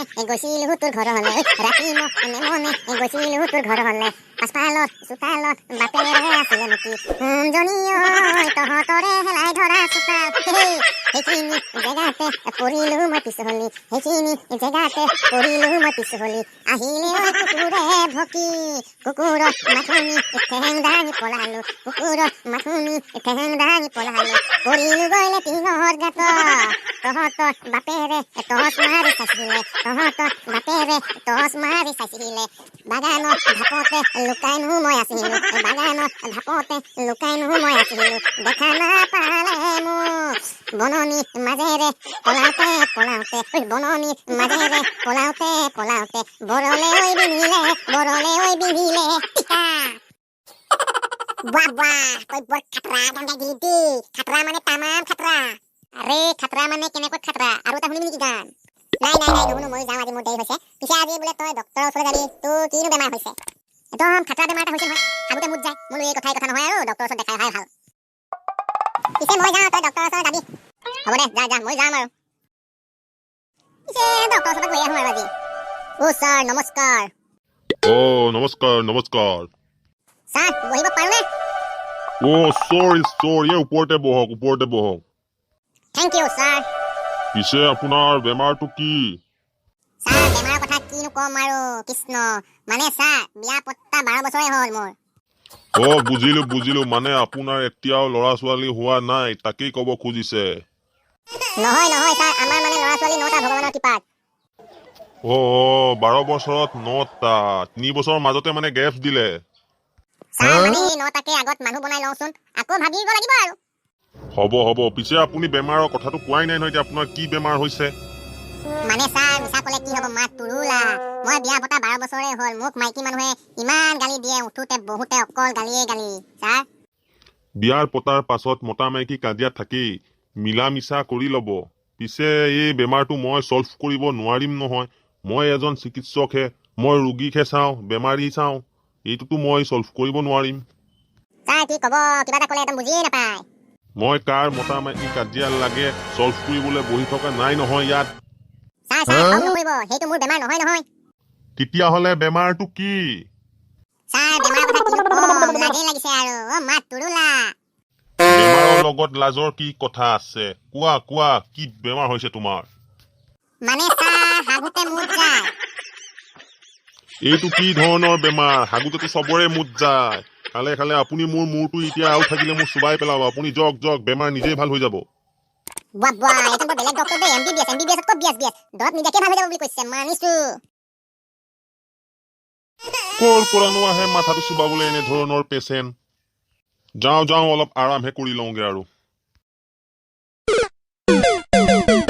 মনে গৈছিলো তোৰ ঘৰলে, ৰাতি মনে মনে গৈছিলো তোৰ ঘৰলে, পাছফালৰ চোতালত বাপেৰে আছিলে মুতি। সোণজনী ঐ, তহঁতৰে হেলাই ধৰা চোতাল, সেইখিনি জেগাতে পৰিলো মই পিছলি, সেইখিনি জেগাতে পৰিলো মই পিছলি। আহিলে ঐ কুকুৰে ভকি, কুকুৰৰ মাত শুনি ঠেং দাঙি পলালো, কুকুৰৰ মাত শুনি ঠেং দাঙি পলালো, পৰিলো গৈ লেটিঙৰ গাঁতত। তহঁতৰ বাপেৰে টৰ্চ মাৰি চাইছিলে, তহঁতৰ বাপেৰে টৰ্চ মাৰি চাইছিলে। বাগানৰ ঢাপতে লুকাইনো মই আছিলো, বাগানৰ ঢাপতে লুকাইনো মই আছিলো, দেখা নাপালে মোক। বননি মাজেৰে পলাওতে পলাওতে, ঐ বননি মাজেৰে পলাওতে পলাওতে, বৰলে ঐ বিন্ধিলে, বৰলে ঐ বিন্ধিলে টিকা। বাহ বাহ, তই বৰ খাতৰা গান গাই দিলি দেই। খাতৰা মানে তামাম খাতৰা। আৰে, খাতৰা মানে কেনেকুৱা খাতৰা? আৰু এটা শুনিবি নেকি গান? নাই নাই নাই, নুশুনো। ময়ো যাওঁ, আজি মোৰ দেৰি হৈছে। পিছে আজি বোলে তই ডক্টৰৰ ওচৰলৈ যাবি, তোৰ কিনো বেমাৰ হৈছে? একদম খাতৰা বেমাৰ এটা হৈছে নহয়, আগতে মুত যায়। মোৰ এই কথাই কথা নহয় আৰু, ডক্টৰৰ ওচৰত দেখাই অহাই ভাল। পিছে মই যাওঁ, তই ডক্টৰৰ ওচৰত যাবি। হ'ব দে, যা যা, মই যাম আৰু। পিছে ডক্টৰৰ ওচৰত গৈ আহোঁ আৰু আজি। অ' ছাৰ, নমস্কাৰ। অ, নমস্কাৰ নমস্কাৰ। ছাৰ, বহিব পাৰোঁনে? অ, চৰি চৰি, এই ওপৰতে বহক, ওপৰতে বহক। Thank you sir. পিছে আপোনাৰ বেমাৰটো কি? ছাৰ, বেমাৰৰ কথা কিনো ক'ম আৰু, কৃষ্ণ। মানে ছাৰ, বিয়া পতা 12 বছৰে হ'ল মোৰ। অ, বুজিলো বুজিলো। মানে আপোনাৰ এতিয়াও ল'ৰা ছোৱালী হোৱা নাই, তাকেই ক'ব খুজিছে? নহয় নহয় ছাৰ, আমাৰ মানে ল'ৰা ছোৱালী নটা, ভগৱানৰ কৃপাত। অ অ, 12 বছৰত নটা, 3 বছৰৰ মাজতে মানে গেপ দিলে। ছাৰ, মানে এই নটাকে আগত মানুহ বনাই লওঁচোন, আকৌ ভাবিব লাগিব আৰু। হ'ব হ'ব। পিছে আপুনি বেমাৰৰ কথাটো কোৱাই নাই নহয়, এতিয়া আপোনাৰ কি বেমাৰ হৈছে? মানে ছাৰ, মিছা ক'লে কি হ'ব, মা তুৰুলা। মই বিয়া পতা 12 বছৰে হ'ল, মোক মাইকী মানুহে ইমান গালি দিয়ে, উঠোতে বহুতে অকল গালিয়ে গালি ছাৰ। বিয়াৰ পতাৰ পাছত মতা মাইকী কাজিয়া থাকেই, মিলা মিছা কৰি ল'ব। পিছে এই বেমাৰটো মই ছল্ভ কৰিব নোৱাৰিম নহয়। মই এজন চিকিৎসকহে, মই ৰোগীকহে চাওঁ, বেমাৰী চাওঁ। এইটোতো মই ছল্ভ কৰিব নোৱাৰিম। ছাৰ, কি ক'ব, কিবা এটা ক'লে একদম বুজিয়ে নাপায়। মই কাৰ মতা মাইকী কাজিয়া লাগে ছল্ভ কৰিবলৈ বহি থকা নাই নহয় ইয়াত। ছাৰ ছাৰ, খং নকৰিব, সেইটো মোৰ বেমাৰ নহয় নহয়। তেতিয়াহ'লে বেমাৰটো কি? ছাৰ, বেমাৰৰ কথা কিনো ক'ম, লাজেই লাগিছে আৰু। অ' মা তুৰুলা। বেমাৰৰ লগত লাজৰ কি কথা আছে? কোৱা কোৱা, কি বেমাৰ হৈছে তোমাৰ? মানে ছাৰ, হাগোতে মুত যায়। এইটো কি ধৰণৰ বেমাৰ? হাগোতেতো চবৰে মুত যায়। খালে খালে আপুনি মোৰ মূৰটো এতিয়া আৰু থাকিলে মোক চোবাই পেলাব। আপুনি যাওক যাওক, বেমাৰ নিজেই ভাল হৈ যাব। বাহ বাহ, এইজন বৰ বেলেগ ডক্টৰ দেই। এমবিবিএছ, এমবিবিএছত ক'ত বিএছ বিএছ। দৰৱ নিদিয়াকে ভাল হৈ যাব বুলি কৈছে, মানিছো। ক'ৰ পৰানো আহে মাথাটো চোবাবলৈ এনেধৰণৰ পেচেণ্ট? যাওঁ যাওঁ, অলপ আৰামহে কৰি লওঁগে আৰু।